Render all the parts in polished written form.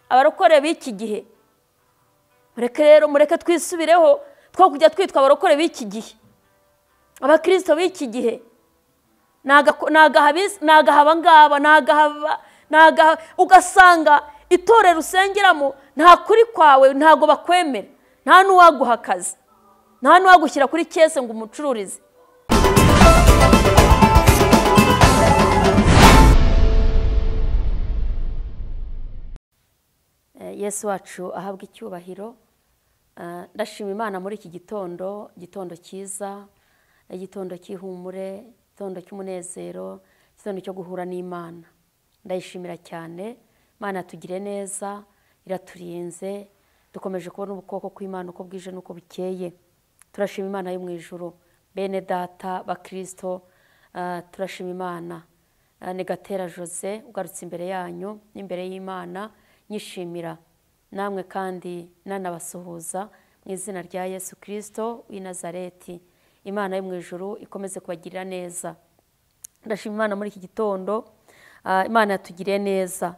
Abarokore b'iki gihe, mureke rero, mureke twisubireho, two kujya twitwa abarokore b'iki gihe. Abakristo b'iki gihe nagaha ngaba, nagaha ugasanga itorero usengeramo nta kuri kwawe, ntago bakwemera, nta n'uwaguha akazi, nta n'uwagushyira kuri kese ngo umucururize. Yesu wacu ahabwa icyubahiro. Ndashima Imana muri iki gitondo, gitondo cyiza, igitondo cy'ihumure, igitondo cy'umunezero, igitondo cyo guhura n'Imana. Ndayishimira cyane. Imana tugire neza, iraturinze, dukomeje kubona ubukoko kw'Imana uko bwije n'uko bukeye. Turashima Imana yo mu ijuru. Bene data bakristo, turashima Imana. Ni Gatera Jose ugarutse imbere yanyu n'imbere y'Imana, nyishimira namwe kandi nanabasuhuza mu izina rya Yesu Kristo w'i Nazareti. Imana yo mu ijuru ikomeze kubagirira neza. Ndashima Imana muri iki gitondo, Imana yatugiriye neza.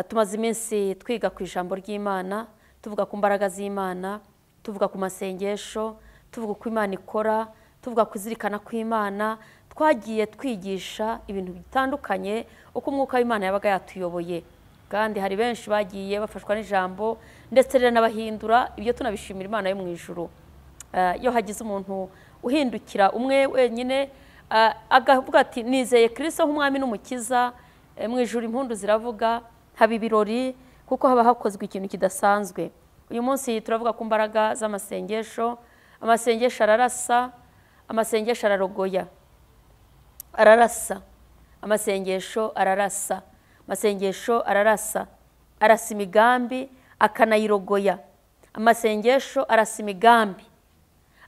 Tumaze iminsi twiga ku ijambo ry'Imana, tuvuga ku mbaraga z'Imana, tuvuga ku masengesho, tuvuga uko Imana ikora, tuvuga kuzirikana kw'Imana. Twagiye twigisha ibintu bitandukanye uko umwuka w'Imana yabaga yatuyoboye, kandi hari benshi bagiye bafashwa n'ijambo ndetse rero n'abahindura ibyo. Tunabishimira Imana yo mu ijuru. Iyo hagize umuntu uhindukira umwe wenyine agavuga ati nizeye Kristo nk'umwami n'umukiza, mu ijuru impundu ziravuga, haba ibirori kuko haba hakozwe ikintu kidasanzwe. Uyu munsi turavuga ku mbaraga z'amasengesho. Amasengesho ararasa, amasengesho ararogoya, ararasa, amasengesho ararasa, amasengesho ararasa, arasa imigambi akanayirogoya. Amasengesho arasa imigambi,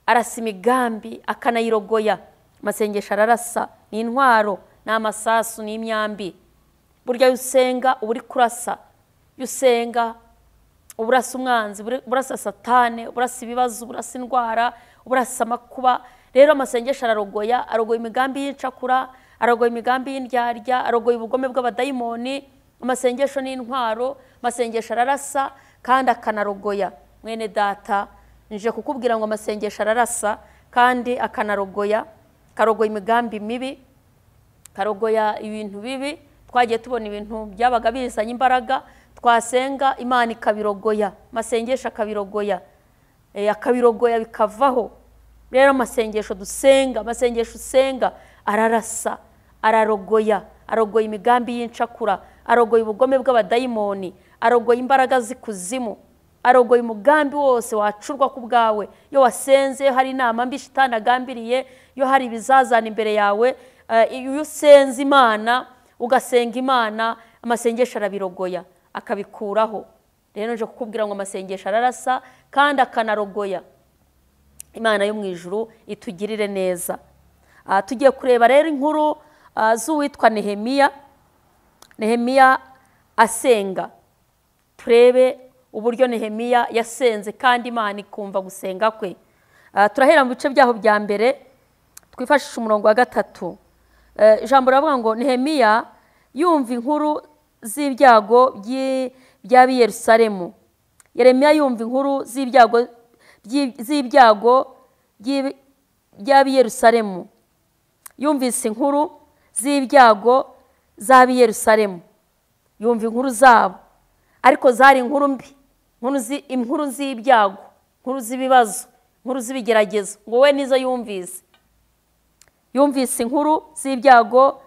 arasa imigambi akanayirogoya. Amasengesho ararasa, ni intwaro, ni amasasu, ni imyambi. Burya iyo usenga uba uri kurasa, iyo usenga uba urasa umwanzi, urasa satane, urasa ibibazo, urasa indwara, urasa amakuba. Rero amasengesho ararogoya, arogoya imigambi y'incakura, arogoya imigambi y'indyarya, arogoya ubugome bw'abadayimoni. Amasengesho ni intwaro, amasengesho ararasa kandi akanarogoya. Mwene data, nje kukubwira ngo amasengesho ararasa kandi akanarogoya, karogoya imigambi mibi, karogoya ibintu bibi. Twagiye tubona ibintu byabaga bizanye imbaraga, twasenga Imana ikabirogoya, amasengesho akabirogoya, akabirogoya bikavaho. Rero amasengesho dusenga, amasengesho usenga ararasa, ararogoya, arogoya imigambi y'incakura, arogoya ubugome bw'abadayimoni, arogoya imbaraga z'ikuzimu, arogoya umugambi wose wacurwa ku bwawe. Iyo wasenze hari inama mbi shitani agambiriye, iyo hari ibizazana imbere yawe, iyo usenze Imana, ugasenga Imana, amasengesho arabirogoya akabikuraho. Rero nje kukubwira ngo amasengesho ararasa kandi akanarogoya. Imana yo mu ijuru itugirire neza. Tugiye kureba rero inkuru z'uwitwa Nehemiya. Nehemiya asenga. Turebe uburyo Nehemiya yasenze kandi Imana ikumva gusenga kwe. Turahera mu bice byaho bya mbere, twifashisha umurongo wa 3. Ijambo riravuga ngo Nehemiya yumva inkuru z'ibyago by'ab'i Yerusalemu. Yeremiya yumva inkuru z'ibyago by'ab'i Yerusalemu. Yumvise inkuru z'ibyago z'ab'i Yerusalemu, yumva inkuru zabo, ariko zari inkuru mbi, inkuru z'ibyago, inkuru z'ibibazo, inkuru z'ibigeragezo. Ngo we nizo yumvise. Yumvise inkuru z'ibyago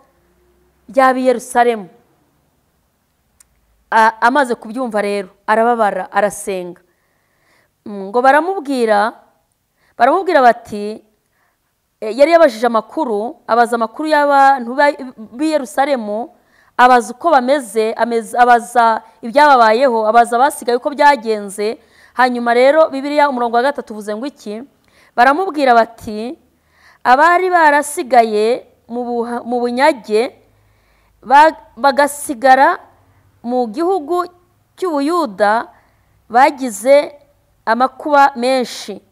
by'ab'i Yerusalemu. Amaze kubyumva rero arababara, arasenga. Ngo baramubwira bati, yari yabajije amakuru, abaza amakuru y'abantu b'i Yerusalemu, abaza uko bameze, abaza ibyababayeho, abaza abasigaye uko byagenze. Hanyuma rero Bibiliya umurongo wa 3 uvuze ngo iki? Baramubwira bati abari barasigaye mu bunyage bagasigara mu gihugu cy'Ubuyuda bagize amakuba menshi,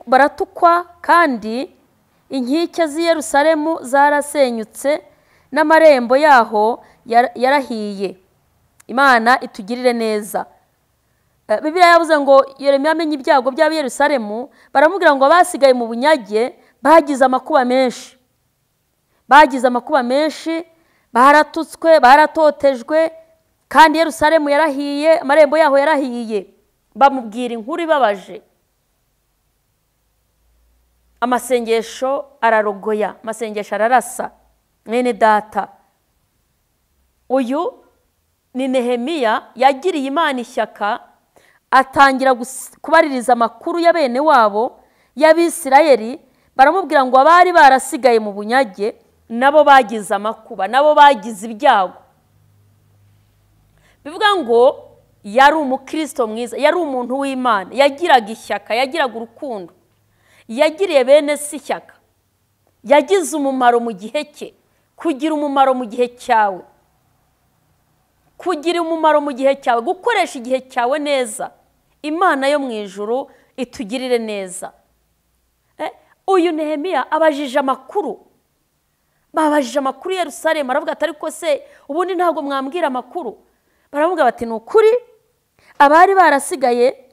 baratukwa kandi inkike z'i Yerusalemu zarasenyutse n'amarembo yaho yarahiye. Imana itugirire neza. Bibiliya yavuze ngo Yeremiya amenye ibyago by'ab'i Yerusalemu, baramubwira ngo abasigaye mu bunyage bagize amakuba menshi, bagize amakuba menshi, baratutswe, baratotejwe, kandi Yerusalemu yarahiye, amarembo yaho yarahiye. Bamubwira inkuru ibabaje. Amasengesho ararogoya, amasengesho ararasa. Mwene data, uyu ni Nehemiya yagiriye Imana ishyaka, atangira kubaririza amakuru ya bene wabo y'Abisirayeli. Baramubwira ngo abari barasigaye mu bunyage nabo bagize amakuba, nabo bagize ibyago. Bivuga ngo yari umukristo mwiza, yari umuntu w'Imana, yagiraga ishyaka, yagiraga urukundo, yagiriye bene se ishyaka, yagize umumaro mu gihe cye. Kugira umumaro mu gihe cyawe, kugira umumaro mu gihe cyawe, gukoresha igihe cyawe neza. Imana yo mu ijuru itugirire neza. Uyu Nehemiya abajije amakuru, babajije amakuru Yerusalemu, aravuga ati ariko se ubundi ntabwo mwambwira amakuru? Baramubwira bati ni ukuri abari barasigaye,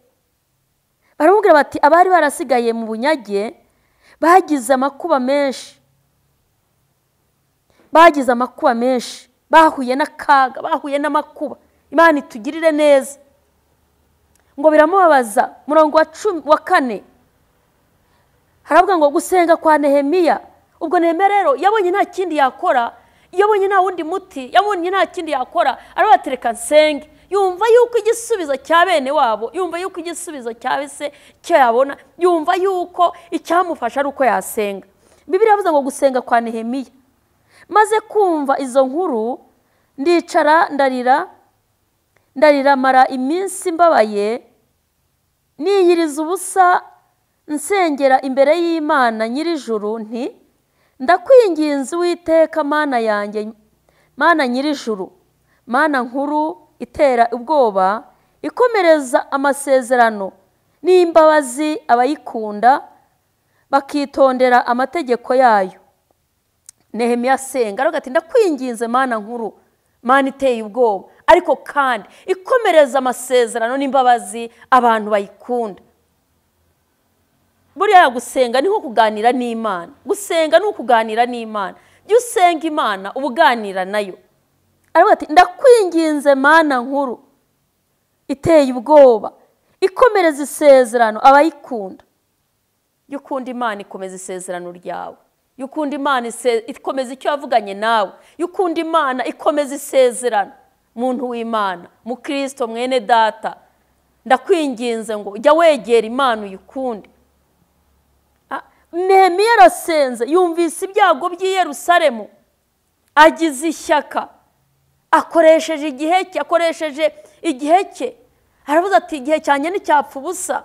baramubwira bati abari barasigaye mu bunyage bagize amakuba menshi, bagize amakuba menshi, bahuye n'akaga, bahuye n'amakuba. Imana itugirire neza. Ngo biramubabaza. Murongo wa 4 haravuga ngo gusenga kwa Nehemiya. Ubwo Nehemiya rero yabonye nta kindi yakora, yabonye nta wundi muti, yabonye nta kindi yakora, arabatereka nsenge. Yumva yuko igisubizo cya bene wabo, yumva yuko igisubizo cya se cyo yabona, yumva yuko icyamufasha ari uko yasenga. Bibiliya yavuze ngo gusenga kwa Nehemiya. Maze kumva izo nkuru ndicara ndarira, ndarira mara iminsi mbabaye, niyiriza ubusa, nsengera imbere y'Imana nyir'ijuru nti ndakwinginze Uwiteka Mana yanjye, Mana nyir'ijuru, Mana nkuru itera ubwoba, ikomereza amasezerano n'imbabazi abayikunda bakitondera amategeko yayo. Nehemiya asenga aravuga ati ndakwinginze Mana nkuru, Mana iteye ubwoba, ariko kandi ikomereza amasezerano n'imbabazi abantu bayikunda. Buriya gusenga ni nko kuganira n'Imana. Gusenga ni ukuganira n'Imana. Jya usenga Imana ubuganira nayo. Aravuga ati ndakwinginze Mana nkuru iteye ubwoba, ikomereza isezerano abayikunda. Jya ukunda Imana ikomeza isezerano ryawe. Jya ukunda Imana ikomeza icyo yavuganye nawe. Jya ukunda Imana ikomeza isezerano. Muntu w'Imana, mukristo mwene data, ndakwinginze ngo jya wegera Imana uyikunde. Nehemiya arasenze, yumvise ibyago by'i Yerusalemu, agize ishyaka, akoresheje igihe cye, akoresheje igihe cye. Aravuze ati igihe cyanjye nticyapfa ubusa.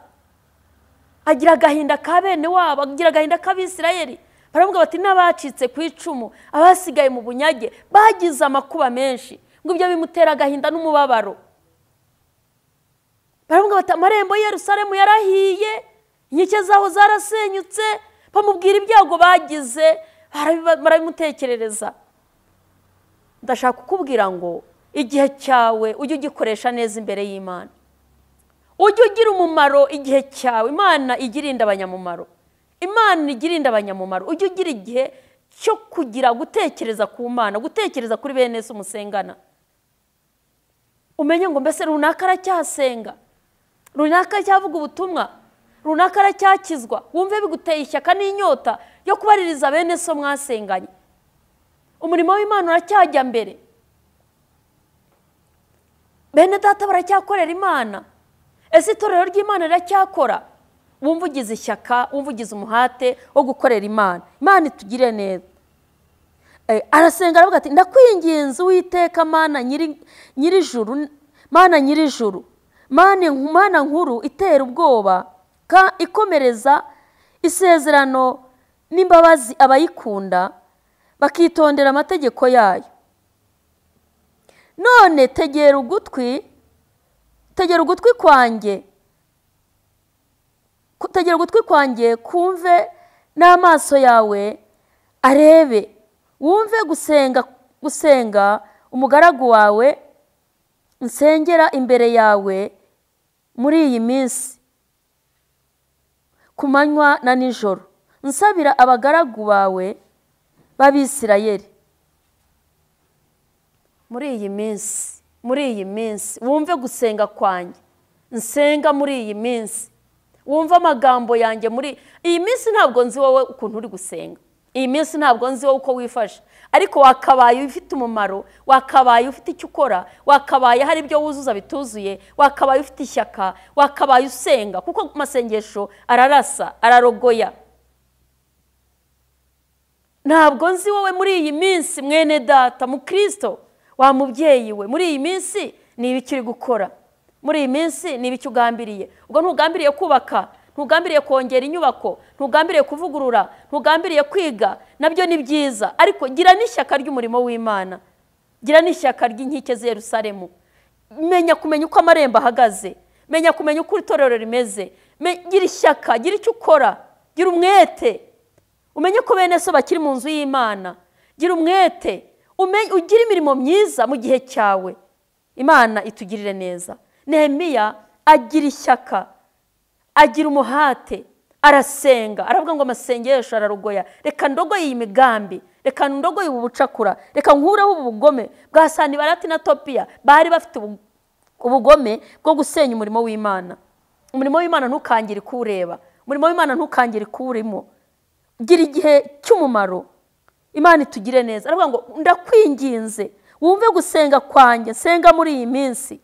Agira agahinda ka bene wabo, agira agahinda k'Abisirayeli. Baravuga bati n'abacitse ku icumu, abasigaye mu bunyage bagize amakuba menshi, ngo ibyo bimutera agahinda n'umubabaro. Baravuga bati amarembo ya Yerusalemu yarahiye, inkike zaho zarasenyutse. Bamubwira ibyago bagize, barabimutekerereza. Ndashaka kukubwira ngo igihe cyawe ujye ugikoresha neza imbere y'Imana. Ujye ugira umumaro igihe cyawe. Imana igirinda abanyamumaro. Imana igirinda abanyamumaro. Ujye ugira igihe cyo kugira gutekereza ku Mana, gutekereza kuri bene se umusengana. Umenye ngo mbese runaka aracyasenga, runaka aracyavuga ubutumwa, runaka aracyakizwa. Wumve biguteye ishyaka n'inyota yo kubaririza bene so mwasenganye. Umurimo w'Imana uracyajya mbere. Bene data baracyakorera Imana. Ese itorero ry'Imana riracyakora? Wumva ugize ishyaka, wumva ugize umuhate wo gukorera Imana. Imana itugire neza. Arasenga aravuga ati ndakwinginze Uwiteka Mana nyir'ijuru, Mana nyir'ijuru, Mana nkuru itera ubwoba, ikomereza isezerano n'imbabazi abayikunda bakitondera amategeko yayo. None tegera ugutwi, tegera ugutwi kwanjye, tegera ugutwi kwanjye kumve n'amaso yawe arebe, wumve gusenga umugaragu wawe nsengera imbere yawe muri iyi minsi ku manywa na nijoro, nsabira abagaragu bawe b'Abisirayeli. Muri iyi minsi, muri iyi minsi wumve gusenga kwanjye nsenga muri iyi minsi, wumve amagambo yanjye muri iyi minsi. Ntabwo nzi wowe ukuntu uri gusenga iyi minsi, ntabwo nzi wowe uko wifashe, ariko wakabaye ufite umumaro, wakabaye ufite icyo ukora, wakabaye hari ibyo wuzuza bituzuye, wakabaye ufite ishyaka, wakabaye usenga, kuko amasengesho ararasa, ararogoya. Ntabwo nzi wowe muri iyi minsi mwene data mu Kristo wa mubyeyi we, muri iyi minsi ni ibiki uri gukora, muri iyi minsi ni ibiki ugambiriye. Ubwo ntugambiriye kubaka, ntugambiriye kongera inyubako, ntugambiriye kuvugurura, ntugambiriye kwiga, nabyo ni byiza, ariko gira n'ishyaka ry'umurimo w'Imana, gira n'ishyaka ry'inkike z'i Yerusalemu. Menya kumenya uko amarembo ahagaze, menya kumenya uko itorero rimeze, gira ishyaka, gira icyo ukora, gira umwete, umenye ko bene so bakiri mu nzu y'Imana, gira umwete, ugire imirimo myiza mu gihe cyawe. Imana itugirire neza. Nehemiya agira ishyaka, agira umuhate, arasenga, aravuga ngo amasengesho ararogoya, reka ndogoye iyi migambi, reka ndogoye ubu bucakura, reka nkureho ubu bugome bwa Sanibalati na Topiya. Bari bafite ubugome bwo gusenya umurimo w'Imana. Umurimo w'Imana ntukangire kuwureba, umurimo w'Imana ntukangire kuwurimo. Gira igihe cy'umumaro. Imana itugire neza. Aravuga ngo ndakwinginze wumve gusenga kwanjye nsenga muri iyi minsi,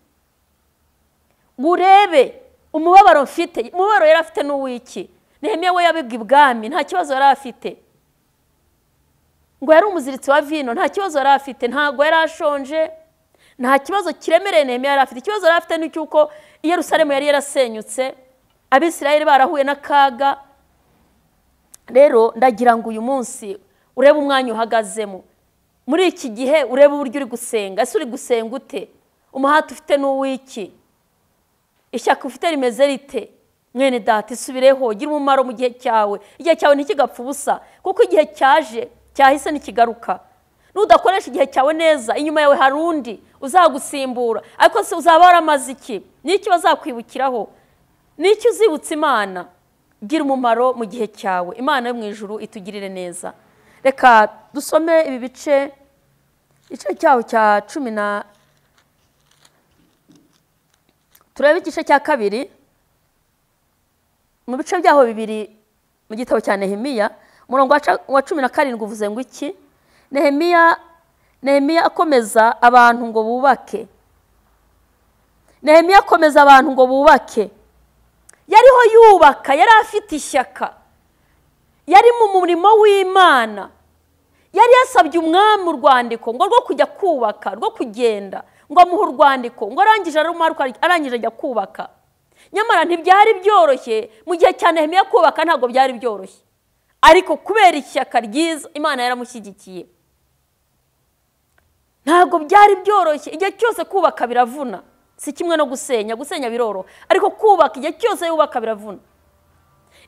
urebe umubabaro mfite. Umubabaro yari afite n'uwiki? Nehemiya we yabiga ibwami, nta kibazo yari afite. Ngo yari umuziritsi wa vino, nta kibazo yari afite, ntabwo yari ashonje, nta kibazo kiremereye Nehemiya yari afite. Ikibazo yari afite ni cy'uko Yerusalemu yari yarasenyutse, Abisirayeli barahuye n'akaga. Rero ndagira ngo uyu munsi urebe umwanya uhagazemo muri iki gihe, urebe uburyo uri gusenga. Ese uri gusenga ute? Umuhate ufite n'uwiki? Ishyaka ufite rimeze rite? Mwene data, isubireho, gira umumaro mu gihe cyawe. Igihe cyawe ntikigapfa ubusa, kuko igihe cyaje cyahise ntikigaruka. Nudakoresha igihe cyawe neza, inyuma yawe hari undi uzagusimbura, ariko se uzaba waramaze iki? N'iki bazakwibukiraho? N'iki uzibutsa Imana? Gira umumaro mu gihe cyawe. Imana yo mu ijuru itugirire neza. Reka dusome ibi bice, igice cyaho cya 10 na turebe igice cya 2 mu bice byaho bibiri mu gitabo cya Nehemiya, umurongo wa 17 uvuze ngo iki? Nehemiya akomeza abantu ngo bubake. Nehemiya akomeza abantu ngo bubake. Yariho yubaka, yari afite ishyaka, yari mu murimo w'Imana, yari yasabye umwami urwandiko ngo rwo kujya kubaka, rwo kugenda, ngo amuhe urwandiko, ngo arangije arangije ajya kubaka. Nyamara ntibyari byoroshye mu gihe cya Nehemiya kubaka, ntabwo byari byoroshye, ariko kubera ishyaka ryiza Imana yaramushyigikiye. Ntabwo byari byoroshye, igihe cyose kubaka biravuna, si kimwe no gusenya, gusenya biroroha, ariko kubaka igihe cyose yubaka biravuna.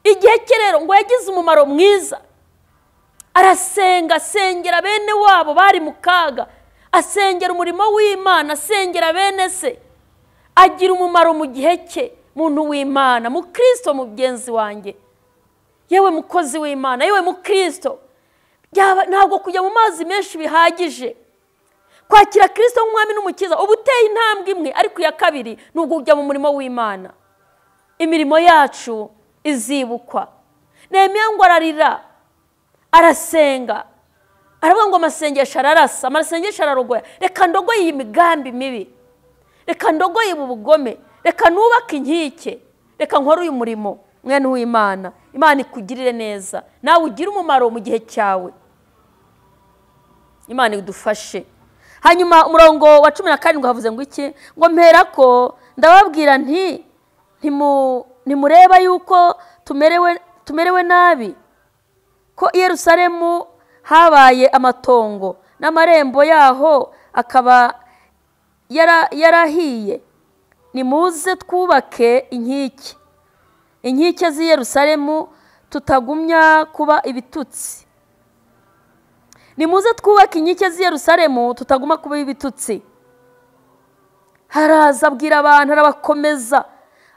Igihe cye rero ngo yagize umumaro mwiza, arasenga, asengera bene wabo bari mu kaga, asengera umurimo w'Imana, asengera bene se, agira umumaro mu gihe cye. Muntu w'Imana, mu Kristo mugenzi wanjye, yewe mukozi w'Imana, yewe mu Kristo, ntabwo kujya mu mazi menshi bihagije. Kwakira Kristo nk'umwami n'umukiza uba uteye intambwe imwe, ariko iya kabiri ni ukujya mu murimo w'Imana. Imirimo yacu izibukwa. Nehemiya ngo ararira, arasenga, aravuga ngo amasengesho ararasa, amasengesho ararogoya, reka ndogoye iyi migambi mibi, reka ndogoye ubu bugome, reka nubake inkike, reka nkore uyu murimo. Mwene w'Imana, Imana ikugirire neza, nawe ugire umumaro mu gihe cyawe. Imana idufashe. Hanyuma umurongo wa 17 havuze ngo iki? Ngo mperako ndababwira nti ntimureba yuko tumerewe nabi, ko i Yerusalemu habaye amatongo n'amarembo yaho akaba yarahiye. Nimuze twubake inkike z'i Yerusalemu, tutagumya kuba ibitutsi. Nimuze twubake inkike z'i Yerusalemu tutaguma kuba ibitutsi. Haraza abwira abantu, arabakomeza,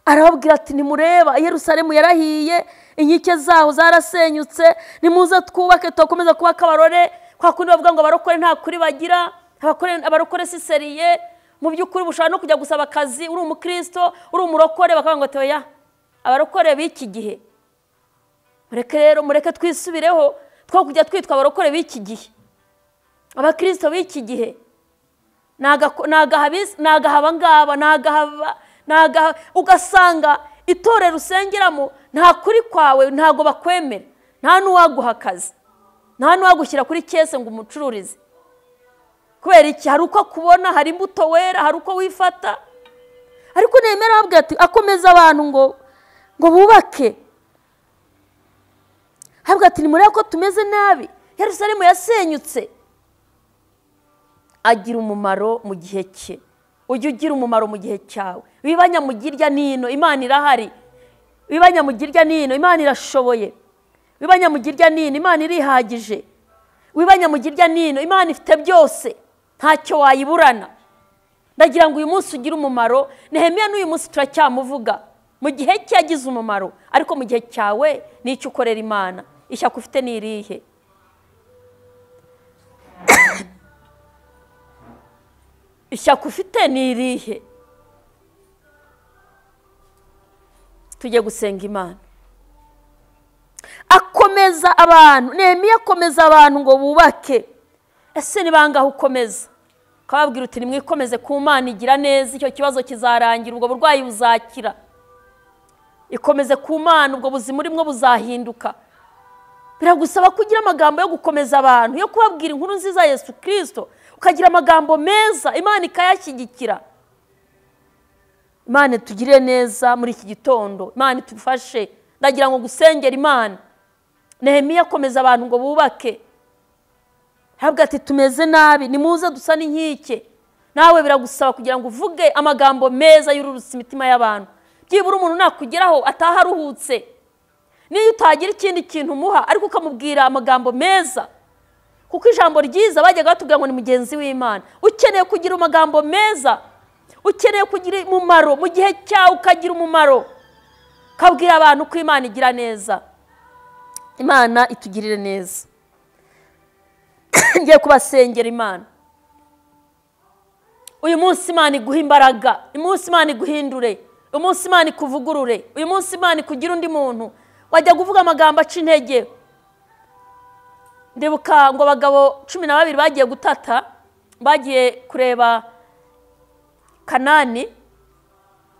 arababwira ati nimureba Yerusalemu yarahiye, inkike zaho zarasenyutse, nimuze twubake tukomeza kuba kabarore. Kwa kundi bavuga ngo abarokore nta kuri bagira, abarokore si seriye. Mu by'ukuri bushobora no kujya gusaba akazi uri umukristo, uri umurokore, bakavuga ngo toya abarokore b'iki gihe. Mureke rero, mureke twisubireho, two kujya twitwa abarokore b'iki gihe, abakristo b'iki gihe. Nagaha ngaba, nagaha ugasanga itorero usengeramo nta kuri kwawe, ntago bakwemera, nta n'uwaguha akazi, nta n'uwagushyira kuri kese ngo umucururize. Kubera iki? Hari uko kubona, hari imbuto wera, hari uko wifata. Ariko nemera ababwira ati akomeza abantu ngo bubake. Habwa ati nimurebe ko tumeze nabi, Yerusalemu yasenyutse. Agira umumaro mu gihe cye. Ujye ugira umumaro mu gihe cyawe. Wibanya mu girya nino, Imana irahari. Wibanya mu girya nino, Imana irashoboye. Wibanya mu girya nino, Imana irihagije. Wibanya mu girya nino, Imana ifite byose, ntacyo wayiburana. Ndagira ngo uyu munsi ugire umumaro. Nehemiya n'uyu munsi turacyamuvuga. Mu gihe cye yagize umumaro, ariko mu gihe cyawe n'icyo ukorera Imana, ishyaka ufite ni irihe? Ishyaka ufite ni irihe? Tujye gusenga Imana. Akomeza abantu, Nehemiya akomeza abantu ngo bubake. Ese ni bangahe ukomeza? Ukababwira uti nimwikomeze ku Mana igira neza, icyo kibazo kizarangira, ubwo burwayi buzakira. Ikomeze ku Mana, ubwo buzima urimo buzahinduka. Biragusaba kugira amagambo yo gukomeza abantu, yo kubabwira inkuru nziza ya Yesu Kristo, ukagira amagambo meza, Imana ikayashyigikira. Imana itugirire neza muri iki gitondo, Imana itufashe. Ndagira ngo gusengera Imana. Nehemiya akomeza abantu ngo bubake. Habwa ati tumeze nabi, nimuze dusa n'inkike. Nawe biragusaba kugira ngo uvuge amagambo meza yururutse imitima y'abantu. Byibura umuntu nakugeraho ataha aruhutse. Niyo utagira ikindi kintu umuha, ariko ukamubwira amagambo meza. Kuko ijambo ryiza bajyaga batubwira ngo ni mugenzi w'Imana. Ukeneye kugira amagambo meza, ukeneye kugira umumaro mu gihe cyawe, ukagira umumaro, ukabwira abantu ko Imana igira neza. Imana itugirire neza. Ngiye kubasengera Imana. Uyu munsi Imana iguha imbaraga, uyu munsi Imana iguhindure, uyu munsi Imana ikuvugurure, uyu munsi Imana ikugira undi muntu. Wajya kuvuga amagambo aca intege. Ndibuka ngo abagabo 12 bagiye gutata, bagiye kureba Kanani,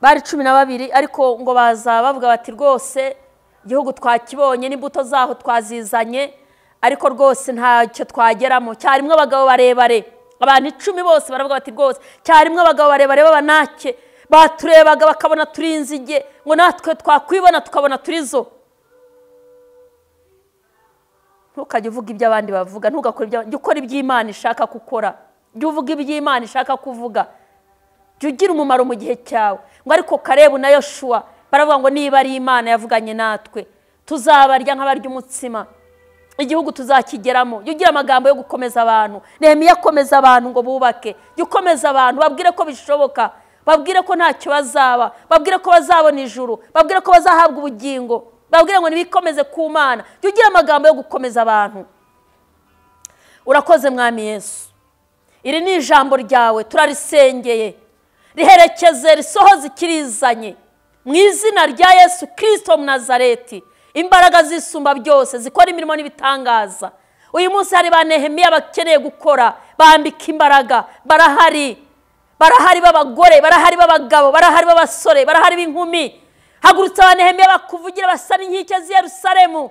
bari 12, ariko ngo baza bavuga bati rwose igihugu twakibonye n'imbuto zaho twazizanye, ariko rwose ntacyo twageramo. Cyarimwe abagabo barebare, abantu 10 bose baravuga bati rwose cyarimwe abagabo barebare b'abanake, baturebaga bakabona turi inzige, ngo natwe twakwibona tukabona turizo. Ntukajye uvuga ibyo abandi bavuga, ntugakore ibyo, jya ukora iby'Imana ishaka gukora, jya uvuga iby'Imana ishaka kuvuga, jya ugira umumaro mu gihe cyawe. Ngo ariko Kalebu na Yoshuwa baravuga ngo niba ari Imana yavuganye natwe, tuzabarya nk'abarya umutsima, igihugu tuzakigeramo. Jya ugira amagambo yo gukomeza abantu. Nehemiya akomeza abantu ngo bubake. Jya ukomeza abantu, babwire ko bishoboka, babwire ko ntacyo bazaba, babwire ko bazabona ijuru, babwire ko bazahabwa ubugingo, babwire ngo nibikomeze ku Mana. Jya ugira amagambo yo gukomeza abantu. Urakoze Mwami Yesu. Iri ni ijambo ryawe, turarisengeye, riherekeze, risohoze ikirizanye mu izina rya Yesu Kristo mu Nazareti. Imbaraga zisumba byose zikora imirimo n'ibitangaza. Uyu munsi hari ba Nehemiya bakeneye gukora, bambika imbaraga, barahari. Barahari b'abagore, barahari b'abagabo, barahari b'abasore, barahari b'inkumi. Hagurutsa ba Nehemiya bakuvugira basa n'inkike z'i Yerusalemu.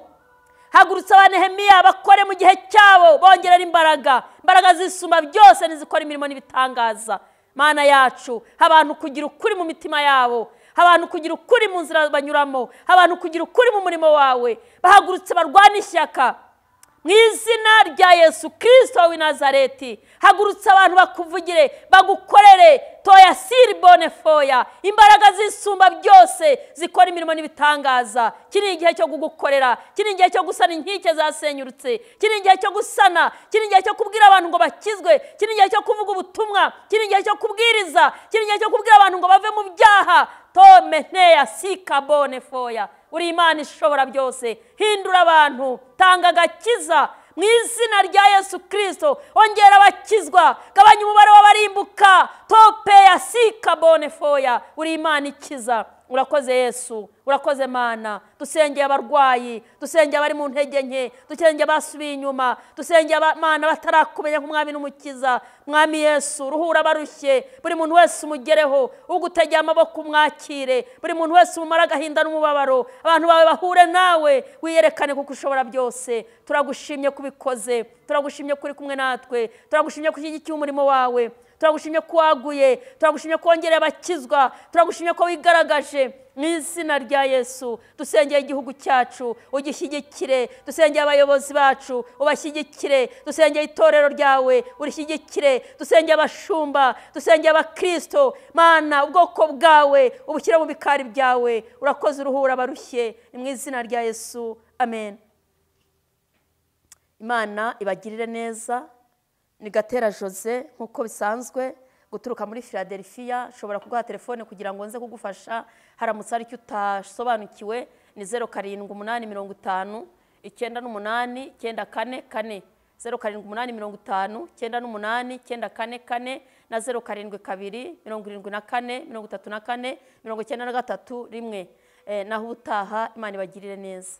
Hagurutsa ba Nehemiya bakore mu gihe cyabo, bongerera imbaraga. Imbaraga zisumba byose nizikora imirimo n'ibitangaza. Mana yacu, abantu kugira ukuri mu mitima yabo, abantu kugira ukuri mu nzira banyuramo, abantu kugira ukuri mu murimo wawe. Bahagurutse barwana ishyaka mu izina rya Yesu Kristo w'i Nazareti. Hagurutse abantu bakuvugire, bagukorere. Toya sirbo Bone foya, imbaraga zisumba byose zikora imirimo n'ibitangaza. Kiri igihe cyo kugukorera, kiri igihe cyo gusana inkike zasenyurutse, kiri igihe cyo gusana, kiri igihe cyo kubwira abantu ngo bakizwe, kiri igihe cyo kuvuga ubutumwa, kiri igihe cyo kubwiriza, kiri igihe cyo kubwira abantu ngo bave mu byaha. Tome nteya sika bone foya, uri Imana ishobora byose. Hindura abantu, tanga agakiza mu izina rya Yesu Kristo. Ongera abakizwa, gabanya umubare w'abarimbuka. Tope ya sika bone foya, uri Imana ikiza. Urakoze Yesu, urakoze Mana. Dusengeye abarwayi, dusengeye abari mu ntege nke, dusengeye abasubiye inyuma, dusengeye abana batarakumenya nk'umwami n'umukiza. Mwami Yesu, ruhura abarushye, buri muntu wese umugereho, ugutegeye amaboko umwakire, buri muntu wese umumara agahinda n'umubabaro. Abantu bawe bahure nawe, wiyerekane kuko ushobora byose. Turagushimye kubikoze, turagushimye kuri kumwe natwe, turagushimye kushyigikiye umurimo wawe, turagushimye ko waguye, turagushimye ko wongereye abakizwa, turagushimye ko wigaragaje mu izina rya Yesu. Dusengeye igihugu cyacu ugishyigikire, dusengeye abayobozi bacu ubashyigikire, dusengeye itorero ryawe urishyigikire, dusengeye abashumba, dusengeye abakristo. Mana, ubwoko bwawe ubushyire mu bikari byawe. Urakoze, uruhura abarushye, ni mu izina rya Yesu, amen. Imana ibagirire neza. Ni Gatera Jose nk'uko bisanzwe, guturuka muri Philadelphia. Nshobora kuguha telefone kugira ngo nze kugufasha haramutse hari icyo utasobanukiwe. Ni 0 7 8 50 98 94 4, 0 7 8 50 98 94 4 na 0 7 2 74 34 93 1. Naho ubutaha, Imana ibagirire neza.